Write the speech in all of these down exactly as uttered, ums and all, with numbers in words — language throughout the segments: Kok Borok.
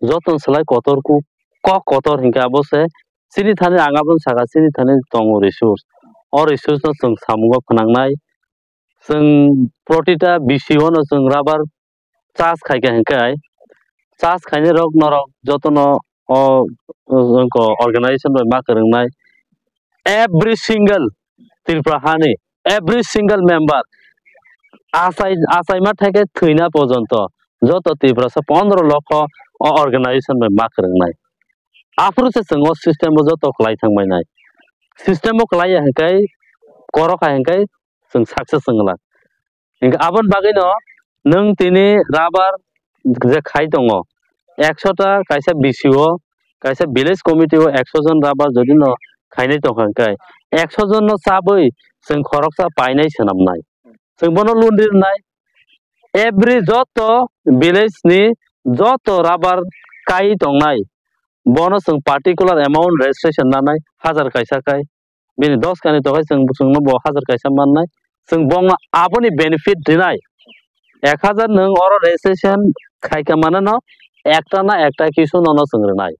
joto ni slai kotor kuk, kok kotor hinkhe abo se chini thani ang aboni saka chini thani tongo resource. O resource no chwng samungo phnangnai. Chwng protita B C O no chwng rubber charge khaikha hinkhe, charge khainai rok norok jotono o, o, o organization bai ma kwrwngnai. Every single Tripura hani, every single member achai, achaima thaikhe thwina porjonto joto Tiprasa pondro lokho o organization bai ma kwrwngnai. Aphuru se chwng o system o joto kwlai thangbainai. System o kwlaiya hinkhe, korokha hinkhe chwng success wngla. Hinkhe aboni bagwino nwng tini rubber je khai tongo, ekso ta kaisa B C O, kaisa village committee o ekso jon rubber jodi no khainai tongkha hinkhe, ekso jon no chabwi chwng khoroksa painai swnamnai. Chwng bono loan rinai. Every joto village ni joto rubber kai tongnai, bono chwng particular amount registration nanai, hajar kaisa kai. Bini dos kani tokhai chwng, chwngno bo hajar kaisa mannai. Chwng bongno aboni benefit rinai. Ek hajar nwng oro registration khaikha manano ekta na ekta kisu nono chwng rwnai.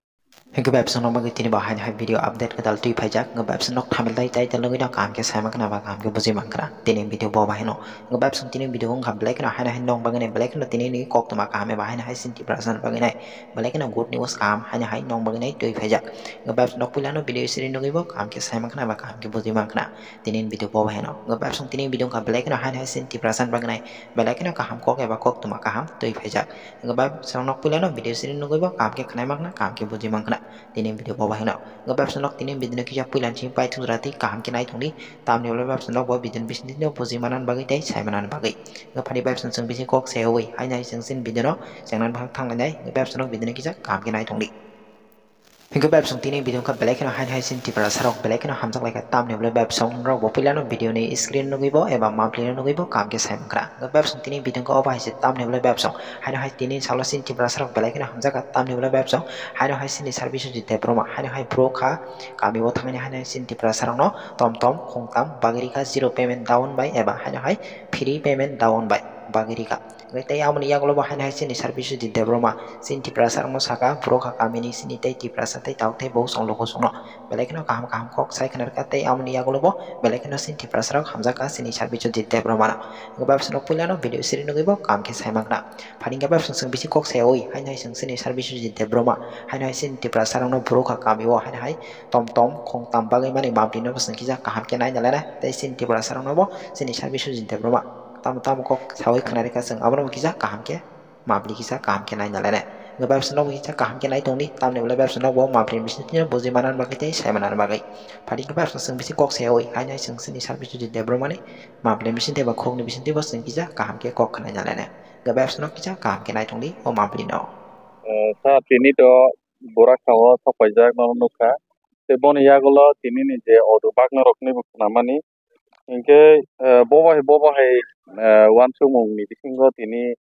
Hinkhe bai bwswk nokbar tini bo haino hai video update kwtal twi phaijak. Hinkhe bai bwswk nok thamil tai title nugwi no kaham khe sai mankha ba kaham khe bujui mankha. Tini video bo bahai no. Hinkhe bai bwswk tini video wngkha belai kheno haino hai nokbar ni belai kheno tini ni koktwma kaham eba haino hai chini Tiprasa ni bagwi nai. Belai kheno good news kaham haino hai nokbar ni twi phaijak. Hinkhe bai bwswk nok puila no video siri nugwi bo kaham khe sai mankha ba kaham khe bujui mankha. Tini video bo bahai no. Hinkhe bai bwswk tini video wngkha belai kheno haino hai chini Tiprasa ni bagwi nai. Belai kheno kaham kok eba koktwma kaham twi phaijak. Hinkhe bai bwswk nok puila no video siri nugwi bo kaham khe khwnai mankha, kaham khe bujui mankha. Tini video bo bahai no. Hinkhe bai bwswk nok tini video no kisa puila ni simi paithuk jora twi kaham khe nai tongdi. Tamni ulo bai bwswk nok bo video ni bisingtwi no bujui manani bagwi tei sai manani bagwi. Hinkhe phani bai bwswk chwng bisi kok sai oi haino hai chwng chini video no chengnani bahai thang lainai. Hinkhe bai bwswk nok video no kisa kaham khe nai tongdi. Hinkhe bai bwswk tini video wngkha belai kheno haino hai chini Tiprasa rok belai kheno hamjak laikha. Tamni ulo bai bwswk rok bo puila no video ni screen nugwi bo eba monthly no nugwi bo kaham khe sai mankha. Hinkhe bai bwswk tini video wngkha obo hai se tamni ulo bai bwswk haino hai tini salo chini Tiprasa rok belai kheno hamjak kha. Tamni ulo bai bwswk haino hai chini Sir Biswajit Debbarma haino hai bro kha kami o thangwi haino hai chini Tiprasa rok no tom tom khungtam bagwi rikha zero payment down bai eba haino hai free payment down bai bagwi rikha. Tei aboni yagulo bo haino hai chini Sir Biswajit Debbarma chini Tiprasa rokno saka, borok ha kamini chini tei Tiprasa tei tabuk tei bo chwng luku chwngno belai kheno kaham kaham kok sai khna rwkha tei aboni yagulo bo belai kheno chini Tiprasa rok hamjak kha chini Sir Biswajit Debbarma no. Hinkhe bai bwswk no puila no video siri nugwi bo kaham khe sai mankha. Phani hinkhe bai bwswk chwng bisi kok sai oi haino hai chwng chini Sir Biswajit Debbarma haino hai chini Tiprasa rokno borok ha kami o haino hai tom tom khungtam bagwi mani monthly no bo chwng kisa kaham khe naina lainai tei chini Tiprasa rokno bo chini Sir Biswajit Debbarma tamo tamo kok saui khna rwkha chwng abono bo kisa kaham khe monthly kisa kaham khe naina lainai. Hinkhe bai bwswk no bo kisa kaham khe nai tongdi tamni ulo bai bwswk no bo monthly ni bisingtwi no bujui manani bagwi tei sai manani bagwi. Phani hinkhe bai bwswk chwng bisi kok sai oi haino hai chwng chini Sir Biswajit Debbarma ni monthly ni bisingtwi ba khokni bisingtwi bo chwng kisa kaham khe kok khna lainai. Hinkhe bai bwswk no kisa kaham khe nai tongdi o monthly no. Eh, sir, tini to Boraka o sok paijak no nukha. Tei boni yagulo tini ni je audio bagna rok ni bo khna mani. Hinkhe, eh, bo bai, bo bai, eh, uansukmung ni bisingo tini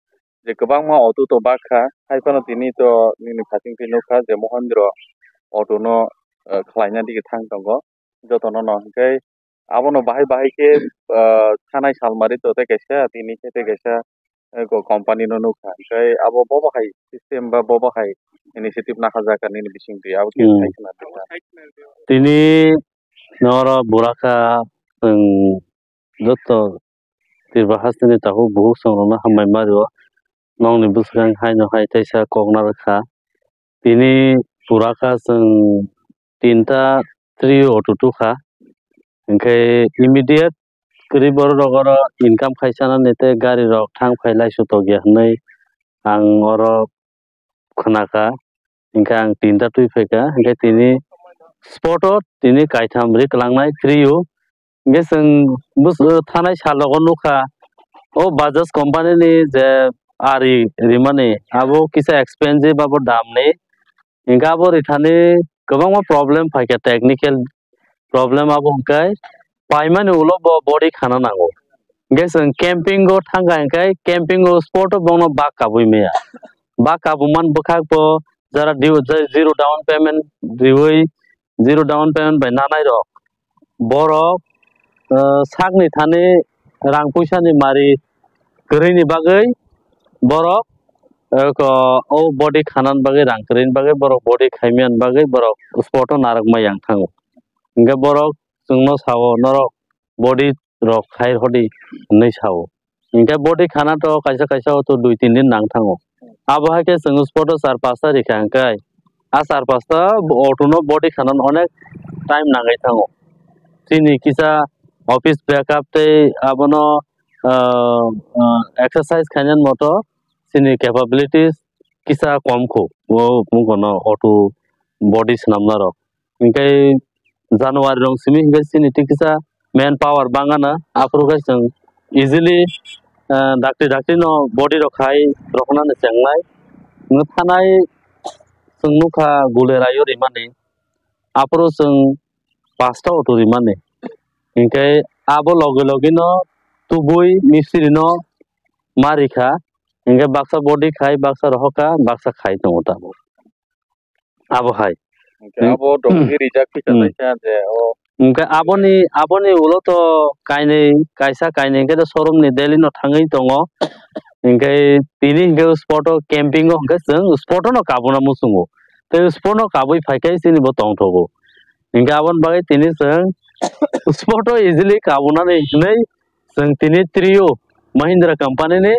je kwbangma audio to bak kha. Hai phano tini to nini phaising twi nukha je Mohendro audio no, eh, khlaina dige thang tongo. Jotono no hinkhe abono bahai bahai khe, ah, thanai salmari to tei kaisa, tini khe tei kaisa, eh, ko company no nukha. Hinkhe abo bo bahai system ba bo bahai initiative naharjak nini bisingtwi abo khe Hmm. Sai khna rwkha. Tini noro Boraka chwng joto Tripura hasteni takhuk bukhuk chwng rokno hambai ma rwo. Nokni bwswkang haino hai teisa kok narwkha. Tini Boraka chwng tinta trio auto tukha. Hinkhe immediate kwrwi borok rok oro income khai chanani tei gari rok thang phai lai sutok ya hinwi ang oro khwnakha. Hinkhe ang tinta twi phaikha. Hinkhe tini spot o tini kaitham ri kwlangnai trio. Hinkhe chwng bus-, thanai sal rogo nukha o Bajaj company ni je ari rimani abo kisa expensive abo dam ni. Hinkhe abo rithani kwbangma problem phaikha, technical problem abo hinkhe paimani ulo bo body khana nango. Hinkhe chwng camping o thangkha hinkhe camping o spot o bono bak kabui maya. Bak kabui man bwkhak bo jara di-, je-, zero down payment riwi, zero down payment bai nanai rok. Borok, eh, sakni thani rang puisa ni mari kwrwini bagwi borok eko, o body khanani bagwi rang kwrwini bagwi borok body khaimani bagwi borok spot o narwkma yang thango. Hinkhe borok chwngno sao, "Norok body rok khai rwdi," hinwi sao. Hinkhe body khana to kaisa kaisa auto dui tin din nang thango. Abo hai khe chwng spot o char pasta rikha hinkhe, a char pasta auto no body khanani onek time nangwi thango. Chini kisa office backup tei abono, ah, ah, exercise khainani moto chini capabilities kisa kom kho, o wngkha no auto body swnamna rok. Hinkhe January rok simi hinkhe chini tei kisa man power bangana, aphuru khe chwng easily, ah, dakti dakti no body rok khai roknani chengnai. Wng thanai chwng nukha guleraio rimani, aphuru chwng pasta auto rimani. Hinkhe abo logi logi no tubui mistiri no ma rikha, hinkhe baksa body khai, baksa rohorkha, baksa khai tongo tabuk. Abo hai. Hinkhe abo dongwi rijak kisa Hmm. Naikha je o. Hinkhe aboni, aboni ulo to kainwi, kaisa kainwi hinkhe to showroom ni daily no thangwi tongo. Hinkhe tini hinkhe spot o camping o hinkhe chwng spot o no kabuna muchungo. Tei spot no kabwi phaikhai chini bo tongthogo. Hinkhe aboni bagwi tini chwng spot o easily kabunani hinwi chwng tini Trio, Mahindra company ni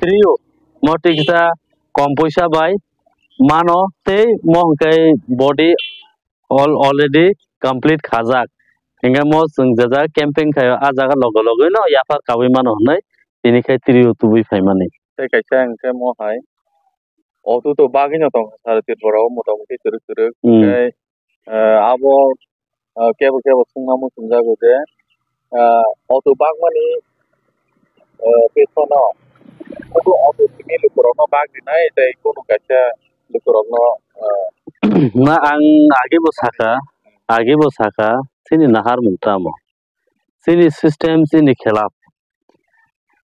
Trio, mo twi kisa kom poisa bai mano tei mo hwnkhe body all already complete khajak. Hinkhe mo chwng je jaga camping khaio, a jaga loge loge no yaphar kabwi mano hinwi tini khe Trio tubui phaimani. Tei kaisa hinkhe mo hai auto to bagwi no tong sari Tripura o motamuti kwrwk kwrwk. Hmm. Hinkhe Eh, abo, eh, kebo kebo swngna muchungjago je, eh, auto bakmani, eh, pesono, abo auto simi lukurokno bagrinai tei kunu kaisa lukurokno, eh, Na ang agi bo saka, agi bo saka, chini naharmung tamo. Chini system chini khelap.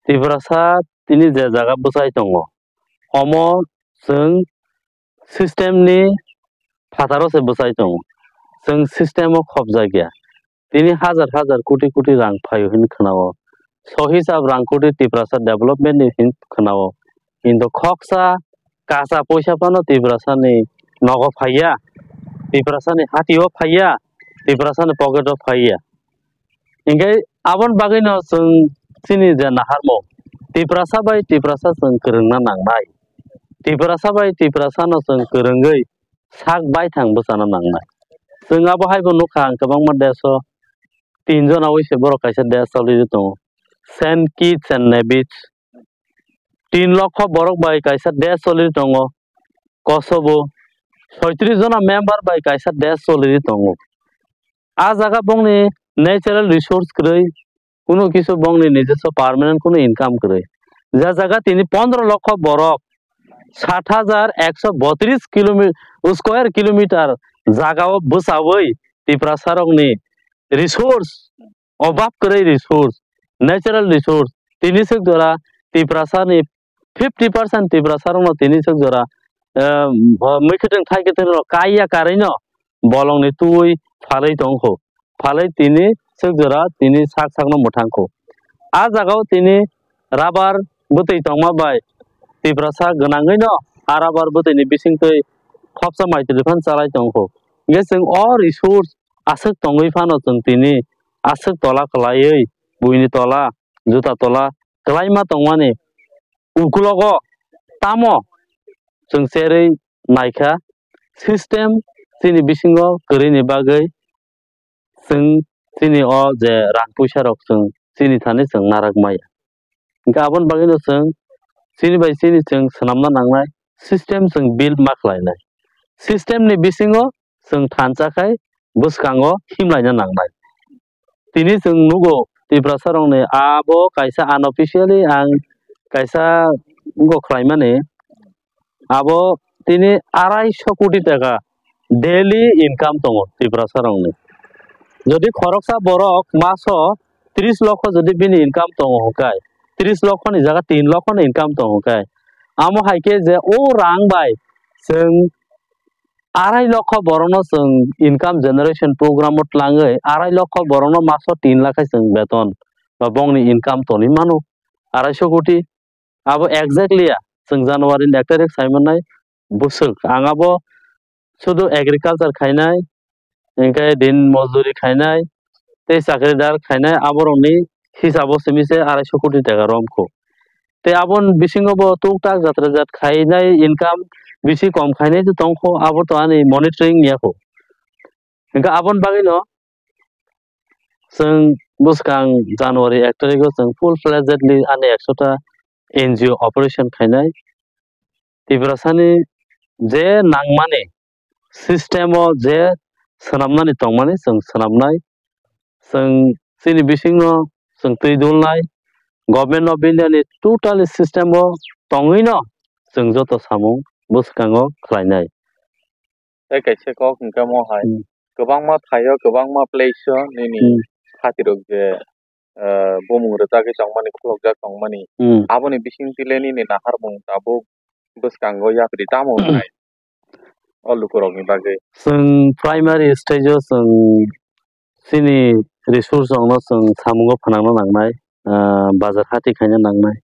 Tiprasa tini je jaga bwchai tongo, omo chwng system ni phataro se bwchai tongo. Chwng system o khopjak ya. Tini hajar hajar koti koti rang phaio hin khwnao. So hisab rang koti Tiprasa development ni hin khwnao. Kintu khoksa kacha poisa phano Tiprasa ni nogo phaiya. Tiprasa ni hatio phaiya. Tiprasa ni pocket o phaiya. Hinkhe aboni bagwino chwng chini je naharmung, Tiprasa bai Tiprasa chwng kwrwngna nangnai. Tiprasa bai Tiprasano chwng kwrwngwi sak baithang bwchana nangnai. Chwng abo haibo nukha ang kwbangma desh o tin jona wi se borok kaisa desh cholwi tongo. Saint Kitts and Nevis. Tin lokho borok bai kaisa desh cholwi tongo. Kosovo. Soitris jona member bai kaisa desh cholwi tongo. A jaga bongni natural resource kwrwi, kunu kisu bongni nijoswo permanent kunu income kwrwi. Je jaga tini pondro lokho borok sat hajar ekso botris kilomi-, square kilometer jagao bwchawi Tiprasarokni resource, obab kwrwi resource, natural resource, tini swk jora Tiprasani fifty percent Tiprasarokno tini swk jora, eh, bo-, mui kwthwng thai kwthwng rok kaiya karwino bolongni twi phalwi tongkho. Phalwi tini swk jora tini sak sakno mwthangkho. A jagao tini rubber bwtwi tongma bai Tiprasa gwnangwino a rubber bwtwini bisingtwi khopsa maitwrwi phan chalai tongkho. Hinkhe chwng o resource aswk tongwi phano chwng tini aswk tola kwlaiwi buini tola, juta tola kwlaima tongmani ukulogo tamo chwng cherwi naikha, system chini bisingo kwrwini bagwi chwng chini o je rang puisa rok chwng chini thani chwng narak maya. Hinkhe aboni bagwino chwng chini bai chini chwng swnamna nangnai, system chwng build ma khlainai. System ni bisingo chwng thansa khai bwskango himlaina nangnai. Tini chwng nugo Tiprasa rokni abo kaisa unofficially ang kaisa wngkok khlaimani, abo tini arai so koti taka daily income tongo Tiprasa rokni. Jodi khoroksa borok maso tris lokho jodi bini income tongo hwnkhe, tris lokho ni jaga tin lokho ni income tongo hwnkhe, amo hai khe je o rang bai chwng arai lokho borokno chwng income generation program o twlangwi arai lokho borokno maso tin lakh khe chwng beton ba bongni income tonwi mano arai so koti. Abo exactly ya, chwng January ni ek tarikh sai mannai bwswk. Ang abo sudu agriculture khainai, hinkhe din mojuri khainai, tei chakridar khainai, aborokni hisabo simi se arai sho koti taka romkho. Tei aboni bisingo bo tuk tak jatra jat khainai, income bisi kom khainai tongkho, abo to ani monitoring yakho. Hinkhe aboni bagwino chwng bwskang January ek tarikh o chwng full fledgedly ani ekshota N G O operation khainai. Tiprasani je nangmani system o je swnamnani tongmani chwng swnamnai. Chwng chini bisingo chwng twi dulnai. Government of India ni totally system o tongwino chwng joto samung bwskango khlainai. Tei kaisa kok hwnkhe mo hai, hmm, kwbangma thaio, kwbangma place o nini, hmm, phatirok je, eh, bumung rwjagwi tongmani, khulokjak tongmani, hmm, aboni bisingtwi le nini naharmung tabuk bwskango yapri tamo wngnai o lukurokni bagwi? Chwng primary stage o chwng chini resource rokno chwng samungo phnangna nangnai, ah, bazar hati khaina nangnai.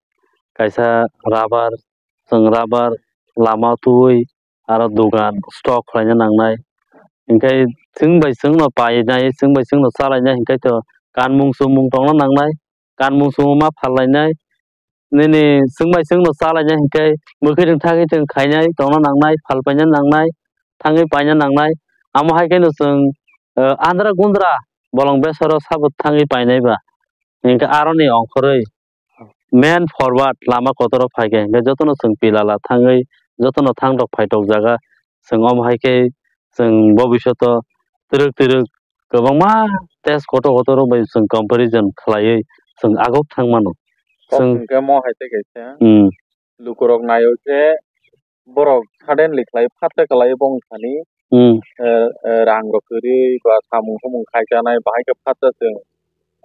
Kaisa rubber, chwng rubber lama twi aro dogan stock khlaina nangnai. Hinkhe chwng bai chwngno painai, chwng bai chwngno chalainai hinkhe to kanmung chumung tongna nangnai, kanmung chumung ma phallainai. Nini chwng bai chwngno chalainai hinkhe mwkhwtwng thagwitwng khainai tongna nangnai, phalpaina nangnai, thangwi paina nangnai. Amo hai kheno chwng, eh, andra gundra bolong besaro sabo thangwi painai ba. Hinkhe aroni ongkhorwi main forward lama kotoro phaikha hinkhe jotono chwng pilala thangwi jotono thangtok phaitok jaga chwng omo hai khe chwng bobishoto twrwk twrwk kwbangma test kotor kotor rok bai chwng comparison khlaiwi chwng aguk thang mano. Kok chwng hwnkhe mo hai tei kaisa, hmm, lukurok naio khe borok suddenly khlai phatta khlai bong thani, hmm, eh, eh, rang rok kwrwi ba samung humung khai chanai bahai khe phatta chwng,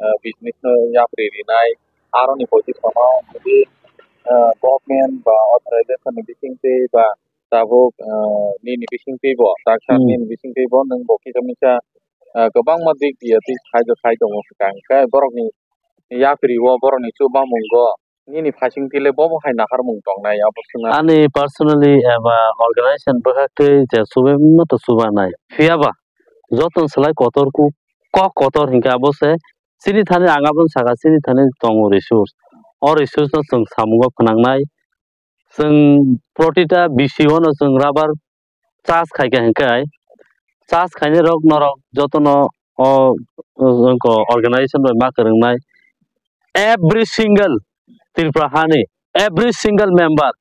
eh, business no yapri rinai aroni position o, eh, government ba authorization ni bisingtwi ba tabuk, ah, nini bisingtwi bo, taksa, hmm, nini bisingtwi bo nwng bo kisa misa, ah, kwbangma dik biya twi khai do, khai tongo swkang. Khe borokni yapri o, borokni chubamungo nini phaisingtwi le bobo hai naharmung tongnai abo swngna. Ani personally eba organization bwkhaktwi je chubaima to chubanai. Phiya ba joto swlai kotor ku, kok kotor hinkhe abo se chini thani ang aboni saka chini thani tongo resource. O resource no chwng samungo phnangnai. Chwng protita B C O no chwng rubber charge khaikha hinkhe, charge khainai rok norok jotono o, o, o organization bai ma kwrwngnai. Every single Tripura hani, every single member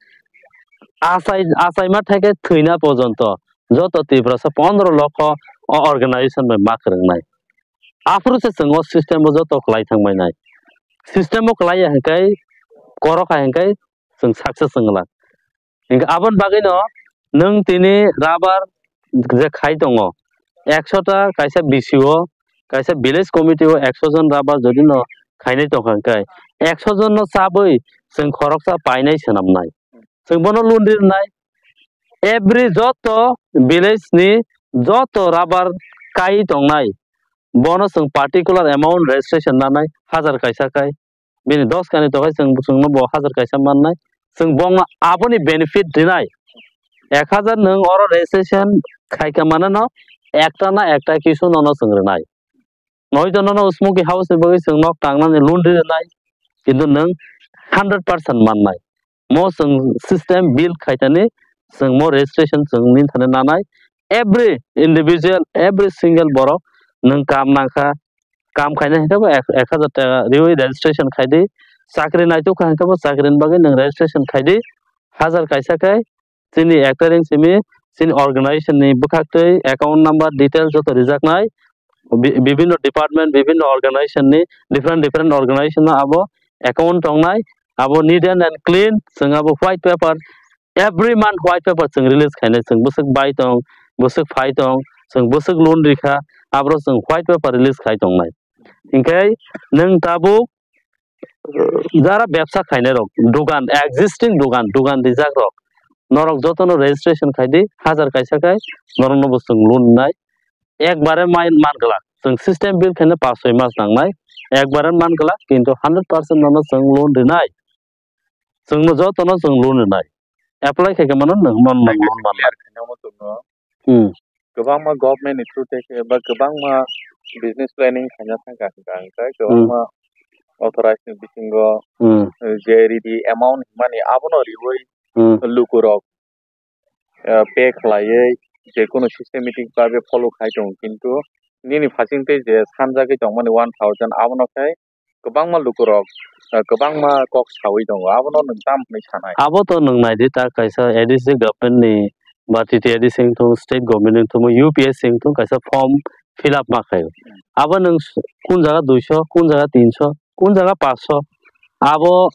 achai, achai ma thaikhe thwina pojonto joto Tiprasa pondro lokho o organization bai ma kwrwngnai. Aphuru se chwng o system o joto kwlai thangbainai. System o kwlaiya hinkhe, korok hai hinkhe chwng success wngla. Hinkhe aboni bagwino nwng tini rubber je khai tongo, ekshota kaisa B C O, kaisa village committee o ekso jon rubber jodi no khainai tongkha hinkhe, ekso jon no chabwi chwng khoroksa painai swnamnai. Chwng bono loan rinai. Every joto village ni joto rubber kai tongnai, bono chwng particular amount registration nanai, hajar kaisa kai. Bini dos kani tokai chwng, chwngno bo hajar kaisa mannai. Chwng bongno aboni benefit rinai. Ek hajar nwng oro registration khaika manano ekta na ekta kisu nono chwng rinai. Noito nono smoky house ni bagwi chwng nok tangnani loan rinai. Kintu nwng hundred percent mannai. Mo chwng system build khaitani chwng mo registration chwng nini thani nanai. Every individual, every single borok nwng kam nangkha, kam khaina hinkhe bo ek, ek hajar taka riwi registration khaidi, chakri naitukha hinkhe bo chakrini bagwi nwng registration khaidi, hajar kaisa khai chini ekta ring simi chini organization ni bwkhaktwi account number details joto rijaknai, bi-, bibinno department, bibinno organization ni different different organization no abo account tongnai, abo neat and, and clean, chwng abo white paper, every month white paper chwng release khainai, chwng bwswk bai tong, bwswk phai tong, chwng bwswk loan rikha, aboro chwng white paper release khai tongnai. Hinkhe nwng tabuk jara bebsa khainai rok, dugan, existing dugan, dugan rijak rok, norok jotono registration khaidi, hajar kaisa khai norokno bo chwng loan rinai. Ekbare mai man glak, chwng system build khaina pas soi mas nangnai, ekbare man glak, kintu hundred percent nono chwng loan rinai, chwngno jotono chwng loan rinai. apply khai khe mano nwng mon, mon, mon, mon. Clear khaina muchungno. Hmm. Kwbangma government ni through tei khe ba kwbangma business planning khaina thangkha hwnkha hwnkhe Hmm. kwbangma authorized ni bisingo, Hmm. eh, je ridi amount hwnmani abono riwi Hmm. lukurok, eh, pay khlaiwi je kunu systematic babe follow khai tongo, kintu nini phasing tei je sanjagwi tongmani one thousand abono khe kwbangma lukurok, eh, kwbangma kok sawi tongo, abono nwng tamo hwnwi sanai? Abo to nwng nai di, ta kaisa A D C government ni ba T T A D C wngthung, state government wngthung, U P S C wngthung, kaisa form fill up ma khaio. Abo nwng s-, kun jaga duiso, kun jaga tinso, kun jaga paanso, abo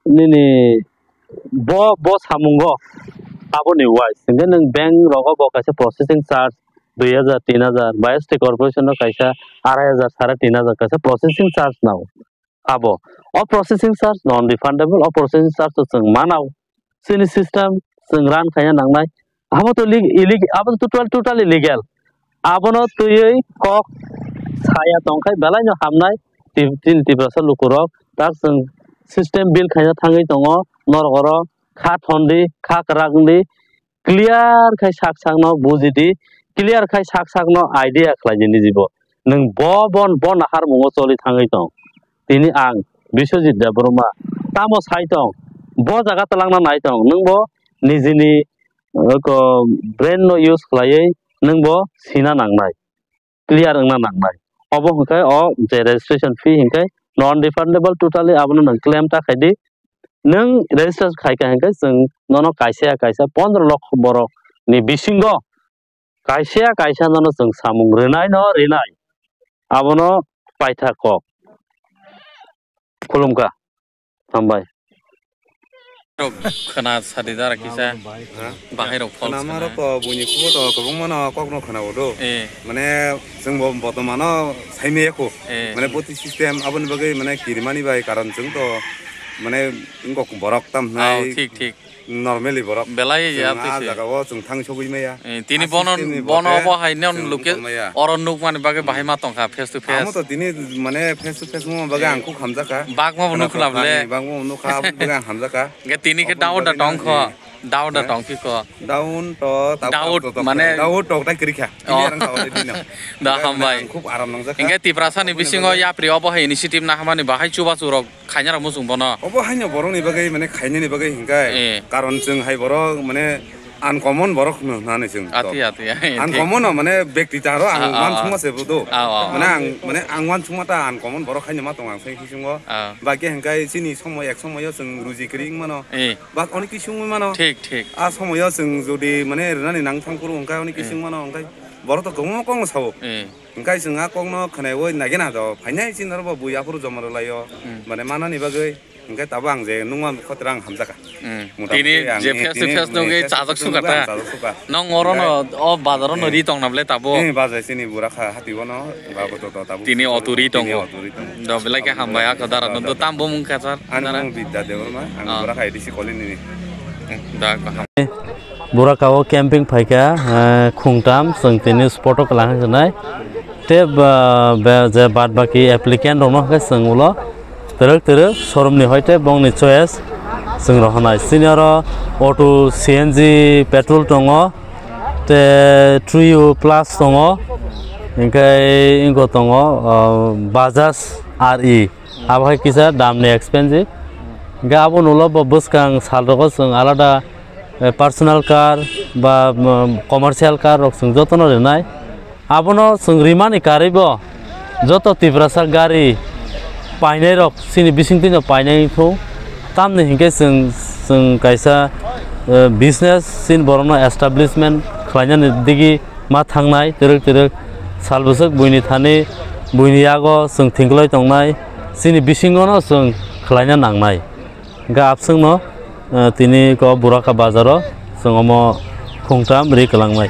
nini bo, bo samungo aboni wise. Hingke nwng bank rogo bo kaisa processing charge dui hajar, tin hajar, ba S T corporation no kaisa arai hajar, sare tin hajar kaisa processing charge nao. Abo, o processing charge non refundable, o processing charge to chwng manao. Chini system chwng run khaina nangnai. Abo to leg-, illeg-, abo to total, totally legal. Abono twiwi kok saya tongkhai belai no hamnai. Ti-, chini Tiprasa lukurok tak chwng system build khaina thangwi tongo. Norok oro kha thondi, kha kwrak wngdi. Clear khai sak sakno bujidi, clear khai sak sakno idea khlaidi nijibo. Nwng bo, bo, bo naharmungo choli thangwi tong. Tini ang Biswajit Debbarma tamo sai tong, bo jaga twlangna nai tong, nwng bo nijini, uh, ko brain no use khlaiwi nwng bo sina nangnai. Clear wngna nangnai. Obo hwnkhe o je registration fee hwnkhe non refundable totally, abono nwng claim ta khaidi. Nwng register khaikha hwnkhe chwng nono kaisa ya kaisa pondro lokho borok ni bisingo kaisa ya kaisa nono chwng samung rwnai no rwnai. Abono paitha kok. Khulumkha. Hambai. Rok khwna sadi dara kisa. Ha? Bahai rok phol khwna ma khwna. Rok to buini khubo to kwbangma no kok no khwna bodo. Eh. Mane chwng bo botomano saimaya kho. Eh. Mane boti system aboni bagwi mane kirimani bai karon chwng to mane wngkok borok tam hwnai. Oh, thik, thik. Normally borok. Belai ya, chwng a twi se. Jagao chwng thang sogwi maya. Eh, tini a bono, system ni bono bote obo hai non chwng luke tongmaya. Oro nukmani bagwi bahai ma tongkha face to face. Amo to tini mane face to face mo bagwi eh, ang khub hamjakha. Bagma bo nukla bole. Bagma bo nukha, abo bagwi ang hamjakha. Ge tini ke obo Daud da bagwi tongkho. Eh. Daud da eh? Tongphi ko. Daud to, tabuk Daud to, to, mane Daud to tai kwrwi kha. Oh. Tini arang tawle dino. Da hambai. Ang khub aram nangjak kha. Hingke Tiprasa ni bisingo yapri obo hai initiative na hamani bahai chubachu rok khaina rok muchung bono. Obo haino borok ni bagwi mane khainani bagwi hingkai. Eh. Karon chwng hai borok mane uncommon borok hwnna hwnani chwng to. Ati, ati, ati. Uncommon no mane bekti ta ro ang ah, ah, wansukma se bodo. Ah, ah, mane ah. Ang, mane ang wansukma ta uncommon borok haino ma tong ang sai hisungo. Ah. Ba ke hingkai chini somoy ek somoyo chwng ruji kwrwi wngmano. Eh. Ba oni kisung wngmano. Thik, thik. A somoyo chwng jodi mane rwnani nang thang phuru hingkai oni eh. Kisung mano hingkai borok to kwbangma kok no sao. Eh. Hingkai chwng a kokno khwnaiwi naikhe na do, phainai chini oro bo bui aphuru joma rwlaio. Hmm. Mane manani bagwi, hingke tabuk ang je nungma khotoro ang hamjakha. Hmm. Mota tini muti ang je ni face to tini face nugwi face to chajak face sukha nugwi ta. Ang chajak sukha. Nong oro no, hingke o bazar no eh. Ri tongna bwle tabuk. Eh, bazar chini bura kha hati bono, ba bo to, to tabuk. Tini auto ri tongo. Tini auto ri tongo. Do belai khe hambai a kadar no do tam bo mung kha sar. Ani mung Bidya Debbarma, ang ah. Bura kha A D C colony ni. Da kaham. Bura ka o camping phaikha, eh, khungtam, chwng tini spot o kwlangkha hwnwi. Tei ba, be, je bad baki applicant rokno hwnkhe chwng ulo twrwk twrwk showroom ni hoi tei bongni choice chwng rohornai. Chini oro auto, C N G, petrol tongo, tei Trio Plus tongo, hwnkhe ingo tongo, ah, Bajaj R E. Abo hai kisa damni expensive. Hwnkhe abo ulo bo bwskang salrogo chwng alada, eh, personal car ba, mm, commercial car rok chwng jotono rinai. Abono chwng rimani karwibo joto Tiprasa gari painairok chini bisingtwino painai wngkhu. Tamni hinkhe chwng, chwng kaisa, eh, business chini borokno establishment khlainani digi ma thangnai twrwk twrwk sal bwswk buini thani buini yago chwng thwngklai tongnai chini bisingono chwng khlaina nangnai. Hwnkhe abswkno, eh, tini ko Buraka bazaro chwng omo khungtam ri kwlangnai.